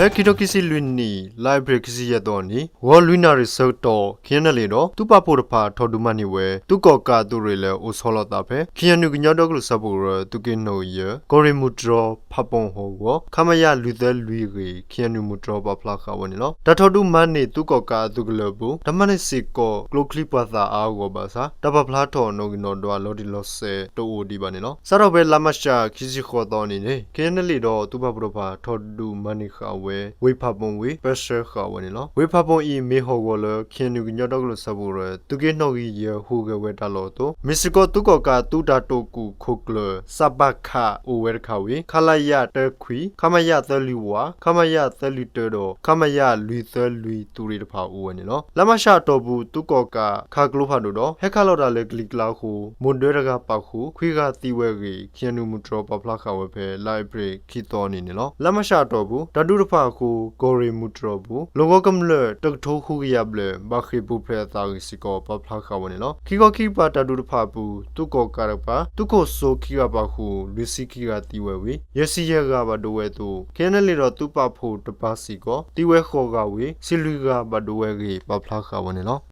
ဖဲခံထိခံဆံလွံၢ်နံၣ် လါအ့ဖြ့ၣ်ခံဆံယဲၢ်သီအနံၤ ဂီၤလွံၢ်နၣ်ရံၣ်ဆၢကတီၢ် ခ့ၣ်အဲၣ်ယူၣ်အ့လ့ၣ်ဒီး သုးပာ်ဖှိၣ်တဖၣ်ထီၣ်ဒုးမၤန့ၢ်ဝဲ သုးကီၣ်ကးအသုးရ့ၣ်လၢအိၣ်ဆီလီၤသးဖဲ ခ့ၣ်အဲၣ်ယူၣ် ကညီဒီကလုာ်စၢဖှိၣ်ကရၢ သုးက့နီၣ်ဂံၢ်ယဲၢ် ကီၢ်ရ့ၣ်မုၢ်တြီၤဖးပိၣ်ဟီၣ်ကဝီၤ ခမရ လွံၢ်သၢလွံၢ်အဂ့ၢ် ခ့ၣ်အဲၣ်ယူၣ်မုၢ်တြီၤပာ်ဖျါဃာ်ဝဲန့ၣ်လီၤ. တၢ်ထီၣ်ဒုးမၤန့ၢ်သုးကီၣ်ကးအသုးကလၢၤအပူၤ တၢ်မၤန့ၢ်စ့ၢ်ကီး ကျိချံပှာ်သၣ်အါအါဂီၢ်ဂီၢ်ဘၣ်ဆၣ် တၢ်ပာ်ဖျါထီၣ်နီၣ်ဂံၢ်နီၣ်ဒွးလီၤတံၢ်လီၤဆဲးတအိၣ်ဒံးဘၣ်န့ၣ်လီၤ. စးထီၣ်ဖဲလါမးရှးခံဆံဃိးသီအနံၤန့ၣ် ခ့ၣ်အဲၣ်ယူၣ်အ့လ့ၣ်ဒီးသုးပာ်ဖှိၣ်တဖၣ် ထီၣ်ဒုးမၤန့ၢ်ဃာ်ဝဲ ဝ့ၢ်ဖးပိၣ်ဝ့ၢ် ပၢဆှၢဃာ်ဝဲန့ၣ်လီၤ. ဝ့ၢ်ဖးပိၣ်အံၤ မ့ၢ်ဟီၣ်ကဝီၤလၢ ခ့ၣ်အဲၣ်ယူၣ် ကညီဒီကလုာ်စၢဖှိၣ်ကရၢ သုးက့နီၣ်ဂံၢ်ယဲၢ်ဟူးဂဲၤဝဲတၢ်လီၢ်အသိး မ့ၢ်စ့ၢ်ကီးသုးကီၣ်ကးသုးတၢ်တိာ်ကူၣ်ခိၣ်ကျၢၢ် စးပးခး အိၣ်ဝဲတခါဝံၤ ခလရ တၢခွံ, ခမရ သၢလွံၢ်ဝး, ခမရ သၢလွံၢ်တၢဒီး ခမရ လွံၢ်သၢလွံၢ်သုးရ့ၣ်တဖၣ်အိၣ်ဝဲန့ၣ်လီၤ. လါမးရှးအတီၢ်ပူၤ သုးကီၣ်ကးခးကျိဖးဒိၣ်ဒီး ဟဲခးလီၤတၢ်လၢကလံၤကျါအဃိ မိၢ်ဒၢတဂၤပာ်ဃုာ် ခွံဂၤသံဝဲအဂ့ၢ် ခ့ၣ်အဲၣ်ယူၣ်မုၢ်တြီၤပာ်ဖျါဃာ်ဝဲဖဲ လါအ့ဖြ့ၣ်ခံသီအနံၤန့ၣ်လီၤ. လါမးရှးအတီၢ်ပူၤ တၢ်ဒုးတဖၣ်အဃိ ကီၢ်ရ့ၣ်မုၢ်တြီၤအပူၤ လီၢ်ကဝီၤကမျၢၢ် တကထိဃုကယၤဘျဲၣ် ဘၣ်ဃ့ၢ်ပူၤဖျဲးအသးအဂ့ၢ်စ့ၢ်ကီး ပာ်ဖျါဃာ်ဝဲန့ၣ်လီၤ. ခံခီခံကပၤတၢ်ဒုးတဖၣ်အပူၤ သုးကီၣ်ကးတကပၤ သုးခိၣ်စိခံဂၤပာ်ဃုာ် လွံၢ်ဆံခံဂၤသံဝဲဝံၤ ယဲၢ်ဆံယဲၢ်ဂၤဘၣ်ဒိဝဲအသိး ခ့ၣ်အဲၣ်ယူၣ်အ့လ့ၣ်ဒီးသုးပာ်ဖှိၣ်တပၤစ့ၢ်ကီး သံဝဲဃိးဂၤဝံၤ ဆံလွံၢ်ဂၤဘၣ်ဒိဝဲအဂ့ၢ် ပာ်ဖျါဃာ်ဝဲန့ၣ်လီၤ.